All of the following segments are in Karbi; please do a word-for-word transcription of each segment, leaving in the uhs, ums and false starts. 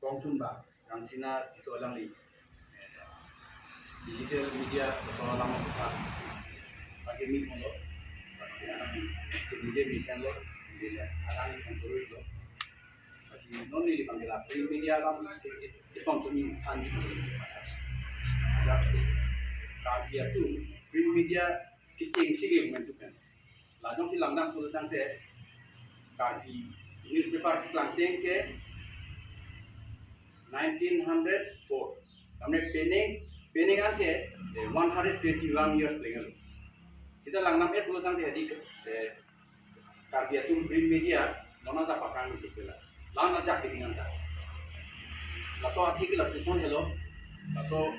Kongchunba, Rangsina Tisso alangli, eh, digital media, so lama kita, pakai mi kono, pakai anak ni, ke media mission lo, media alang yang terus lo. Masih non ni di panggil print media alam, ison suni than di. Karbi atum print media kechengsi ke momentum kan. Lajong si langdam pulo tangte, Karbi newspaper klangcheng ke nineteen hundred four. Tamne pening, pening an ke, eh, one hundred twenty-one years lengal. Sita langdam et pulo tangte hadi, eh, Karbi atum print media, nona ta paprang ni chikela. Lang ajak keding anta. Laso athik la puson helo, laso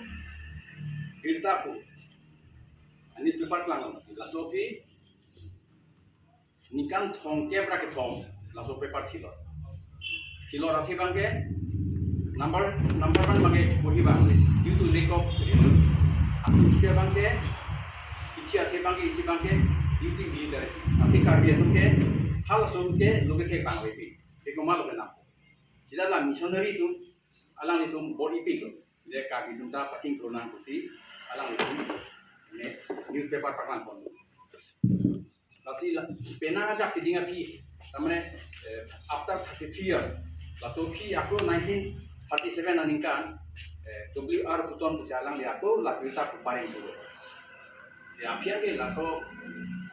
birta pu. Ani paper klang, laso aphi ningkan thomkep ra kethom, laso paper thilo. Thilo ra athe abangke, number, number one abangke bohi abangke, due to lack of resource. Athe isi abangke, ithi athe abangke, isi abangke, due to illiteracy. Athe Karbi atum ke, halaso ke, lo kethe abang ave pi. Te komat lo kenam. Sita la missionary atum, alanglitum bor-ipiklo. Je Karbi atum ta pachingthur nang pusi, alanglitum ne newspaper paklang pon. Lasi la, penang ajak keding aphi, tamane, eh, after thirty-three years, laso aphi ako nineteen thirty-seven aningkan, eh, W R Bhuton pusi alangli ako la birta pu pareng pulo. Ya, aphi ke laso,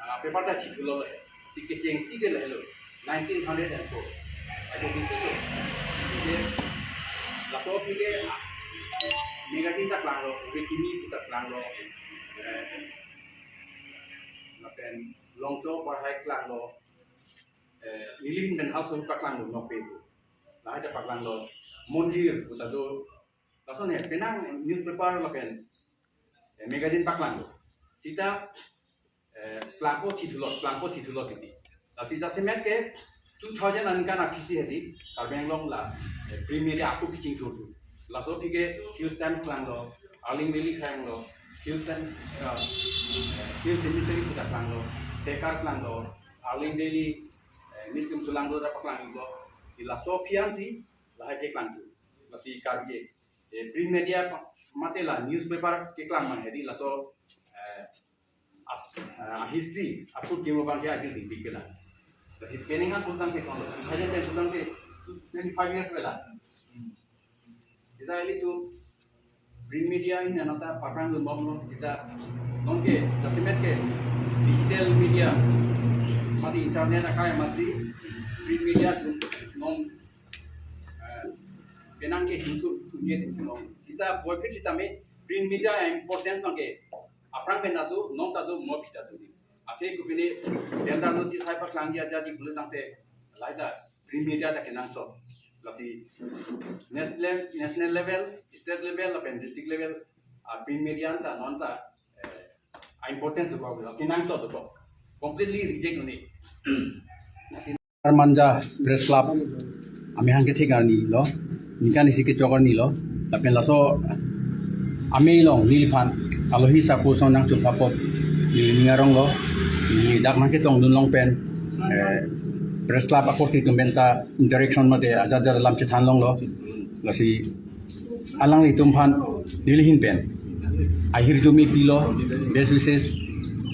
ah, paper ta thithulo le, si kechengsi ke le lo, nineteen hundred and four. Ajo bintu lo. Jadi, laso aphi ke, ah, magazine ta klanglo, Rikimi ta klanglo, eh, lapen Longcho Parhai klanglo, eh, nelihin pen halaso ta klanglo, Nokbe pu. Lahai ta paklanglo, Monjir pu ta do, lason he, penang newspaper lapen, eh, magazine paklanglo. Sita, eh, klangpo thithulo, klangpo thithulo titi. Lasi jasemet ke two thousand aningkan aphisi hedi, Karbi Anglong la, eh, print media ako kechingthur thu. Laso aphi ke Hills Times klanglo, Arleng Daily klanglo, Hills Times, eh, Hills Emissary pu ta klanglo, Tekar klanglo, Arleng Daily, eh, nelitum sulangdo ta paklanglo, di laso aphi ansi, lahai keklangthu. Lasi Karbi, eh, print media pa-, mate la newspaper keklang abang hedi laso, eh, ap-, eh, history, aput kimo abangke ajil dingpik pela. Jadi pening an putang ke kono, hanya pen putang ke twenty-five years pela. Kita ilitum print media ini anata paprang dun bomlo kita nonke jasemet ke digital media mati internet akai mati print media dun non, eh, penang ke hintu tunye dun non. Sita boy pit sita me print media important nonke aprang pen atu non tatu mo pita tu. Athe kopine tender notice hai paklang dia jadi bulu tangte lahai ta print media ta kenangsot. Lasi national, national level, state level, lapen district level, ah, print media anta non ta, eh, ah, important dokok, kenangsot dokok. Completely reject nuni. Lasi Manja Press Club amehang kethek arni lo, ningkan isi kechok arni lo, lapen laso amei along neliphan alohi sapo song nangchum apot neli ning arong lo, neli dak nangketong dun long pen, eh, Press Club akorte atum pen ta interaction mate ajat ajat alam chethan longlo, lasi alanglitum aphan nelihin pen ahirjume pilo, best wishes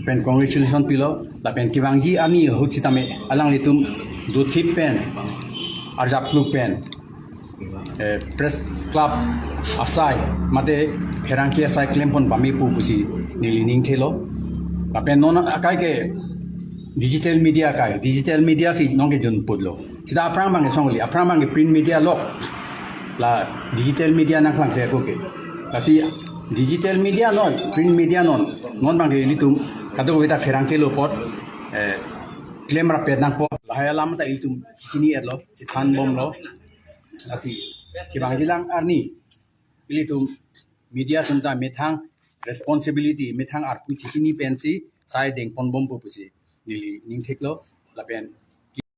pen congratulation pilo, lapen kevangji ani ahut sitame alanglitum dothip pen, arjap pluk pen, eh, Press Club asai mate pherangke asai klempon pame pu pusi neli ning thelo. Lapen non akai ke digital media akai, digital media si nonke jun putlo. Sita aphrang abang ke songli, aphrang abang ke print media lok. La digital media nangklang se ko ke. Lasi digital media non, print media non, non abang ke ilitum kadokave ta pherangke lo apot, eh, klem rapet nangpo. Lahai alam ta ilitum chini-etlo, chethan bomlo. Lasi kevangji lang arni ilitum media atum ta methang responsibility, methang arpu chini pensi sai dengpon bompo pusi neli ning theklo, lapen